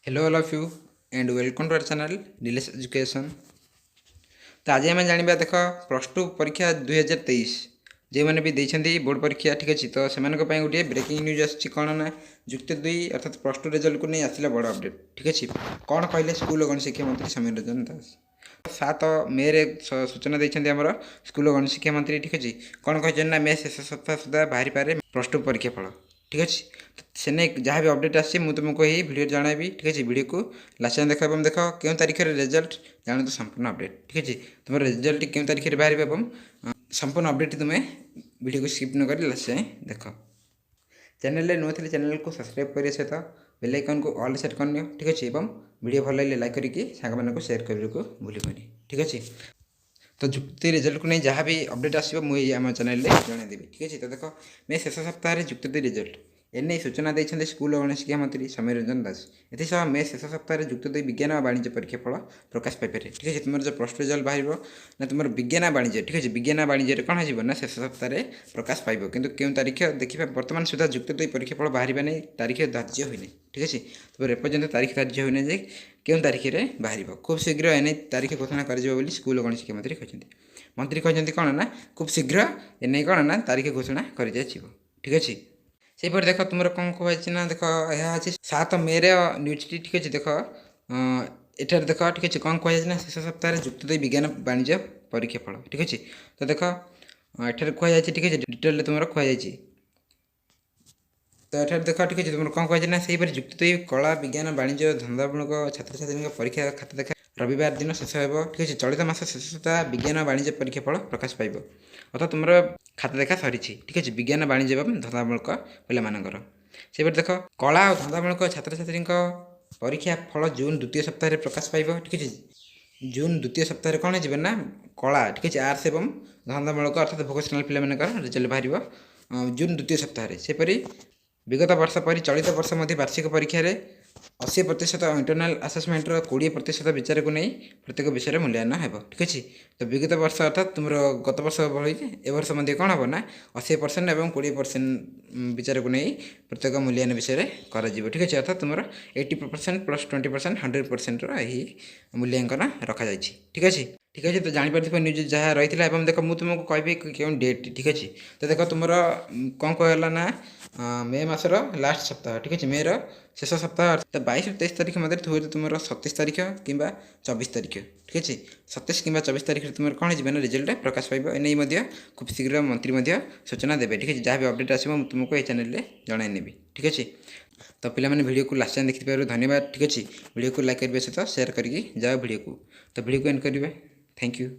Hello all of you and welcome to our channel Nilesh Education। ତ ଆଜି ଆମେ ଜାଣିବା, ଦେଖ, ପ୍ଲସ୍ ଟୁ ପରୀକ୍ଷା 2023 ଯେଉଁମାନେ ବି ଦେଇଛନ୍ତି ବୋର୍ଡ଼ ପରୀକ୍ଷା, ଠିକ୍ ଅଛି, ତ ସେମାନଙ୍କ ପାଇଁ ଗୋଟିଏ ବ୍ରେକିଂ ନ୍ୟୁଜ୍ ଆସିଛି। କ'ଣ ନା ଯୁକ୍ତ ଦୁଇ ଅର୍ଥାତ୍ ପ୍ଲସ୍ ଟୁ ରେଜଲ୍ଟକୁ ନେଇ ଆସିଲା ବଡ଼ ଅପଡ଼େଟ୍, ଠିକ୍ ଅଛି। କ'ଣ କହିଲେ ସ୍କୁଲ ଓ ଗଣଶିକ୍ଷା ମନ୍ତ୍ରୀ ସମୀର ରଞ୍ଜନ ଦାସ? 7 ମେରେ ସୂଚନା ଦେଇଛନ୍ତି ଆମର ସ୍କୁଲ ଓ ଗଣଶିକ୍ଷା ମନ୍ତ୍ରୀ, ଠିକ୍ ଅଛି। କ'ଣ କହିଛନ୍ତି ନା ମେ ଶେଷ ସପ୍ତାହ ସୁଦ୍ଧା ବାହାରିପାରେ ପ୍ଲସ୍ ଟୁ ପରୀକ୍ଷା ଫଳ, ଠିକ୍ ଅଛି। ସେ ନେଇ ଯାହା ବି ଅପଡ଼େଟ୍ ଆସିଛି, ମୁଁ ତୁମକୁ ଏହି ଭିଡ଼ିଓ ଜଣାଇବି, ଠିକ୍ ଅଛି। ଭିଡ଼ିଓକୁ ଲାଷ୍ଟ ଯାଏଁ ଦେଖ ଏବଂ ଦେଖ କେଉଁ ତାରିଖରେ ରେଜଲ୍ଟ, ଜାଣନ୍ତୁ ସମ୍ପୂର୍ଣ୍ଣ ଅପଡ଼େଟ୍, ଠିକ୍ ଅଛି। ତୁମର ରେଜଲ୍ଟ କେଉଁ ତାରିଖରେ ବାହାରିବ ଏବଂ ସମ୍ପୂର୍ଣ୍ଣ ଅପଡ଼େଟ୍ ତୁମେ ଭିଡ଼ିଓକୁ ସ୍କିପ୍ ନ କରି ଲାଷ୍ଟ ଯାଏଁ ଦେଖ। ଚ୍ୟାନେଲରେ ନୂଆ ଥିଲେ ଚ୍ୟାନେଲକୁ ସବସ୍କ୍ରାଇବ୍ କରିବା ସହିତ ବେଲ୍ ଆଇକନ୍କୁ ଅଲ୍ ସେଟ୍ କରିନିଅ, ଠିକ୍ ଅଛି। ଏବଂ ଭିଡ଼ିଓ ଭଲ ଲାଗିଲେ ଲାଇକ୍ କରିକି ସାଙ୍ଗମାନଙ୍କୁ ସେୟାର କରିବାକୁ ଭୁଲିବନି, ଠିକ୍ ଅଛି। ତ ଯୁକ୍ତ ରେଜଲ୍ଟକୁ ନେଇ ଯାହା ବି ଅପଡ଼େଟ୍ ଆସିବ, ମୁଁ ଏଇ ଆମ ଚ୍ୟାନେଲରେ ଜଣାଇଦେବି, ଠିକ୍ ଅଛି। ତ ଦେଖ, ମେ ଶେଷ ସପ୍ତାହରେ ଯୁକ୍ତ ଦୁଇ ରେଜଲ୍ଟ, ଏନେଇ ସୂଚନା ଦେଇଛନ୍ତି ସ୍କୁଲ ଓ ଗଣଶିକ୍ଷା ମନ୍ତ୍ରୀ ସମୀର ରଞ୍ଜନ ଦାସ। ଏଥିସହ ମେ ଶେଷ ସପ୍ତାହରେ ଯୁକ୍ତ ଦୁଇ ବିଜ୍ଞାନ ଓ ବାଣିଜ୍ୟ ପରୀକ୍ଷା ଫଳ ପ୍ରକାଶ ପାଇପାରେ, ଠିକ୍ ଅଛି। ତୁମର ଯେଉଁ ପ୍ଲସ୍ ଟୁ ରେଜଲ୍ଟ ବାହାରିବ ନା ତୁମର ବିଜ୍ଞାନ ବାଣିଜ୍ୟ, ଠିକ୍ ଅଛି, ବିଜ୍ଞାନ ବାଣିଜ୍ୟରେ କ'ଣ ହେଇଯିବ ନା ଶେଷ ସପ୍ତାହରେ ପ୍ରକାଶ ପାଇବ। କିନ୍ତୁ କେଉଁ ତାରିଖ ଦେଖିବା। ବର୍ତ୍ତମାନ ସୁଦ୍ଧା ଯୁକ୍ତ ଦୁଇ ପରୀକ୍ଷା ଫଳ ବାହାରିବା ନେଇ ତାରିଖ ଧାର୍ଯ୍ୟ ହୋଇନାହିଁ, ଠିକ୍ ଅଛି। ତେବେ ଏପର୍ଯ୍ୟନ୍ତ ତାରିଖ ଧାର୍ଯ୍ୟ ହୋଇନାହିଁ ଯେ କେଉଁ ତାରିଖରେ ବାହାରିବ। ଖୁବ୍ ଶୀଘ୍ର ଏନେଇ ତାରିଖ ଘୋଷଣା କରାଯିବ ବୋଲି ସ୍କୁଲ ଓ ଗଣଶିକ୍ଷା ମନ୍ତ୍ରୀ କହିଛନ୍ତି। ମନ୍ତ୍ରୀ କହିଛନ୍ତି କ'ଣ ନା ଖୁବ୍ ଶୀଘ୍ର ଏନେଇ କ'ଣ ନା ତାରିଖ ଘୋଷଣା କରାଯିବ, ଠିକ୍ ଅଛି। ସେହିପରି ଦେଖ, ତୁମର କ'ଣ କୁହାଯାଇଛି ନା ଦେଖ, ଏହା ଅଛି 7 ମେର ନ୍ୟୁଜ୍ଟି, ଠିକ୍ ଅଛି। ଦେଖ, ଏଠାରେ ଦେଖ, ଠିକ୍ ଅଛି, କ'ଣ କୁହାଯାଇଛି ନା ଶେଷ ସପ୍ତାହରେ ଯୁକ୍ତ ଦୁଇ ବିଜ୍ଞାନ ବାଣିଜ୍ୟ ପରୀକ୍ଷା ଫଳ, ଠିକ୍ ଅଛି। ତ ଦେଖ, ଏଠାରେ କୁହାଯାଇଛି, ଠିକ୍ ଅଛି, ଡିଟେଲରେ ତୁମର କୁହାଯାଇଛି। ତ ଏଠାରେ ଦେଖ, ଠିକ୍ ଅଛି, ତୁମର କ'ଣ କୁହାଯାଇଛି ନା ସେହିପରି ଯୁକ୍ତ ଦୁଇ କଳା, ବିଜ୍ଞାନ, ବାଣିଜ୍ୟ, ଧନ୍ଦାମୂଳକ ଛାତ୍ରଛାତ୍ରୀଙ୍କ ପରୀକ୍ଷା ଖାତା ଦେଖା ରବିବାର ଦିନ ଶେଷ ହେବ, ଠିକ୍ ଅଛି। ଚଳିତ ମାସ ଶେଷ ସୁଦ୍ଧା ବିଜ୍ଞାନ ବାଣିଜ୍ୟ ପରୀକ୍ଷା ଫଳ ପ୍ରକାଶ ପାଇବ। ଅର୍ଥାତ୍ ତୁମର ଖାତା ଦେଖା ସରିଛି, ଠିକ୍ ଅଛି, ବିଜ୍ଞାନ, ବାଣିଜ୍ୟ ଏବଂ ଧନ୍ଦାମୂଳକ ପିଲାମାନଙ୍କର। ସେହିପରି ଦେଖ, କଳା ଓ ଧନ୍ଦାମୂଳକ ଛାତ୍ରଛାତ୍ରୀଙ୍କ ପରୀକ୍ଷା ଫଳ ଜୁନ୍ ଦ୍ୱିତୀୟ ସପ୍ତାହରେ ପ୍ରକାଶ ପାଇବ, ଠିକ୍ ଅଛି। ଜୁନ୍ ଦ୍ୱିତୀୟ ସପ୍ତାହରେ କ'ଣ ହେଇଯିବ ନା କଳା, ଠିକ୍ ଅଛି, ଆର୍ଟ୍ସ ଏବଂ ଧନ୍ଦାମୂଳକ ଅର୍ଥାତ୍ ଭୋକେସନାଲ୍ ପିଲାମାନଙ୍କର ରେଜଲ୍ଟ ବାହାରିବ ଜୁନ୍ ଦ୍ୱିତୀୟ ସପ୍ତାହରେ। ସେହିପରି ବିଗତ ବର୍ଷ ପରି ଚଳିତ ବର୍ଷ ମଧ୍ୟ ବାର୍ଷିକ ପରୀକ୍ଷାରେ 80% ଇଣ୍ଟରନାଲ୍ ଆସେସମେଣ୍ଟର 20% ବିଚାରକୁ ନେଇ ପ୍ରତ୍ୟେକ ବିଷୟରେ ମୂଲ୍ୟାୟନ ହେବ, ଠିକ୍ ଅଛି। ତ ବିଗତ ବର୍ଷ ଅର୍ଥାତ୍ ତୁମର ଗତ ବର୍ଷ ଭଳି ଏ ବର୍ଷ ମଧ୍ୟ କ'ଣ ହେବ ନା 80% ଏବଂ 20% ବିଚାରକୁ ନେଇ ପ୍ରତ୍ୟେକ ମୂଲ୍ୟାୟନ ବିଷୟରେ କରାଯିବ, ଠିକ୍ ଅଛି। ଅର୍ଥାତ୍ ତୁମର 80% ପ୍ଲସ୍ 20% 100%ର ଏହି ମୂଲ୍ୟାଙ୍କନ ରଖାଯାଇଛି, ଠିକ୍ ଅଛି। ଠିକ୍ ଅଛି, ତ ଜାଣିପାରିଥିବ ନ୍ୟୁଜ୍ ଯାହା ରହିଥିଲା। ଏବଂ ଦେଖ, ମୁଁ ତୁମକୁ କହିବି କେଉଁ ଡେଟ୍, ଠିକ୍ ଅଛି। ତ ଦେଖ, ତୁମର କ'ଣ କୁହାଗଲା ନା ମେ ମାସର ଲାଷ୍ଟ ସପ୍ତାହ, ଠିକ୍ ଅଛି, ମେର ଶେଷ ସପ୍ତାହ। ତ 22ରୁ 23 ତାରିଖ ମଧ୍ୟରେ, ହୁଏତ ତୁମର 27 ତାରିଖ କିମ୍ବା 24 ତାରିଖ, ଠିକ୍ ଅଛି, 27 କିମ୍ବା 24 ତାରିଖରେ ତୁମର କ'ଣ ହେଇଯିବ ନା ରେଜଲ୍ଟ ପ୍ରକାଶ ପାଇବ। ଏନେଇ ମଧ୍ୟ ଖୁବ୍ ଶୀଘ୍ର ମନ୍ତ୍ରୀ ମଧ୍ୟ ସୂଚନା ଦେବେ, ଠିକ୍ ଅଛି। ଯାହା ବି ଅପଡ଼େଟ୍ ଆସିବ, ମୁଁ ତୁମକୁ ଏହି ଚ୍ୟାନେଲରେ ଜଣାଇ ନେବି, ଠିକ୍ ଅଛି। ତ ପିଲାମାନେ, ଭିଡ଼ିଓକୁ ଲାଷ୍ଟ ଯାଏଁ ଦେଖିଥିବାରୁ ଧନ୍ୟବାଦ, ଠିକ୍ ଅଛି। ଭିଡ଼ିଓକୁ ଲାଇକ୍ କରିବା ସହିତ ସେୟାର କରିକି ଯାଅ ଭିଡ଼ିଓକୁ। ତ ଭିଡ଼ିଓକୁ ଏଣ୍ଡ କରିବେ। Thank you.